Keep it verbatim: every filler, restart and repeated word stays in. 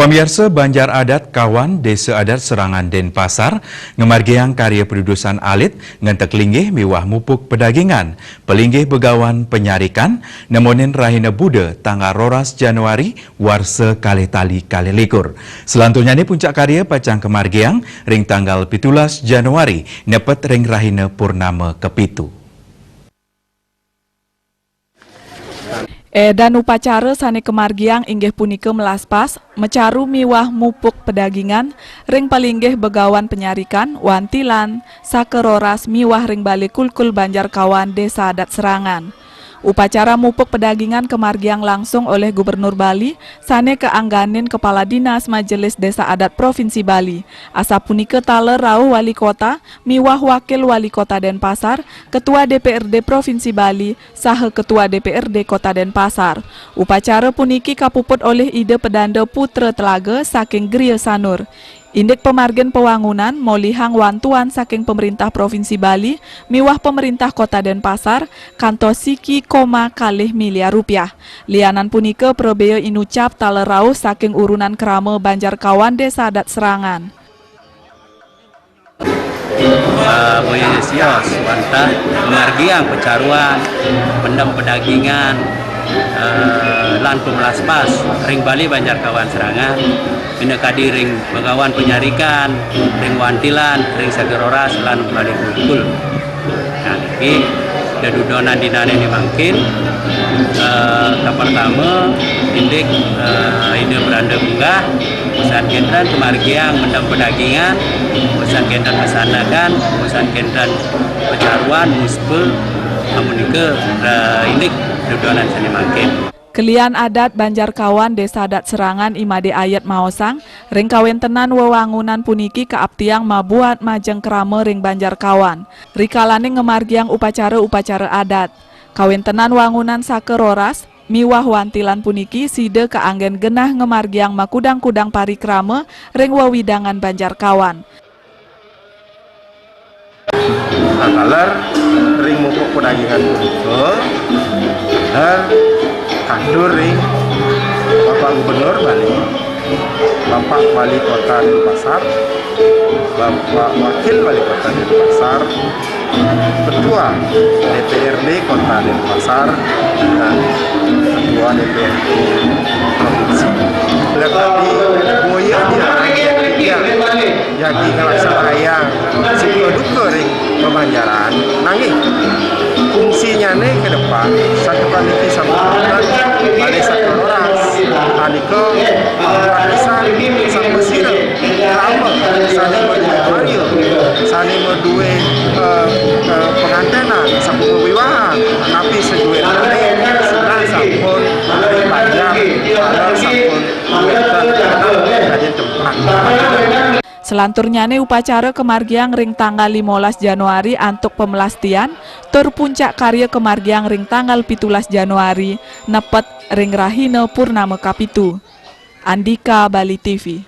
Pamiarsa, Banjar Adat Kawan Désa Adat Serangan Dénpasar ngamargiang karya padudusan alit ngentek linggih miwah mupuk pedagingan. Palinggih Begawan Penyarikan nemonin rahina Buda tanggal roras Januari warsa kalih tali kalih likur. Selanturnyané puncak karya pacang kamargiang ring tanggal pitulas Januari nepet ring rahina purnama kapitu. Édan upacara sané kamargiang inggih punika melaspas, mecaru miwah mupuk pedagingan ring palinggih Begawan Penyarikan, Wantilan, Saka Roras miwah ring Balé Kulkul Banjar Kawan Désa Adat Serangan. Upacara mupuk pedagingan kamargiang langsung olih Gubernur Bali sané kaangganin Kepala Dinas Majelis Désa Adat Provinsi Bali, asapunika taler rauh Wali Kota miwah Wakil Wali Kota Dénpasar, Ketua D P R D Provinsi Bali, saha Ketua D P R D Kota Dénpasar. Upacara puniki kapuput olih Ida Pedanda Putra Telaga saking Griya Sanur. Indik pamargin pawangunan molihang wantuan saking Pemerintah Provinsi Bali miwah Pemerintah Kota Dénpasar kantos siki koma kalih miliar rupiah. Lianan punika prabéa inucap taler rauh saking urunan krama Banjar Kawan Désa Adat Serangan. Eh, boya sios wantah ngamargiang pacaruan, mendem pedagingan, eh, lan pamelaspas ring Balé Banjar Kawan Serangan, minakadi ring Begawan Penyarikan, ring Wantilan, ring Saka Roras, lan Balé Kulkul. Nah, niki dedudonan dinané né mangkin, eh, kapertama, indik, eh, Ida Pedanda munggah, pesan kénten kamargiang mendem pedagingan, pesan kénten masandekan, pesan kénten pacaruan, muspa, amunika, eh, indik dedudonan sané mangkin. Kelian adat Banjar Kawan Désa Adat Serangan I Madé Ayet maosang, ring kawéntenan wewangunan puniki kaaptiang mabuat majeng krama ring Banjar Kawan, rikalaning ngamargiang upacara-upacara adat. Kawéntenan wangunan Saka Roras miwah Wantilan puniki sida kaanggén genah ngamargiang makudang-kudang parikrama ring wewidangan Banjar Kawan. Nah, taler ring mupuk pedagingan punika, taler katur ring Bapak Gubernur Bali, Bapak Wali Kota Denpasar, Bapak Wakil Wali Kota Denpasar, Ketua D P R D Kota Denpasar, dan Ketua D P R D Provinsi. Tetapi boya dia jagi ngelaksanayang suka duka ring pabanjaran, nanging fungsinyané ke depan, satu kali sampun Balé Saka Roras, anika buat pisan, sampun sira, krama, sané madué karya, sané madué, eh, eh, penganténan, sampun wiwahan, tapi saduéné sudah sampun dipanjang, ada sampun wénten ring tempat. Selanturnyané upacara kamargiang ring tanggal limolas Januari antuk pamelastian, tur puncak karya kamargiang ring tanggal pitulas Januari, nepet ring rahina purnama kapitu. Andika, Bali T V.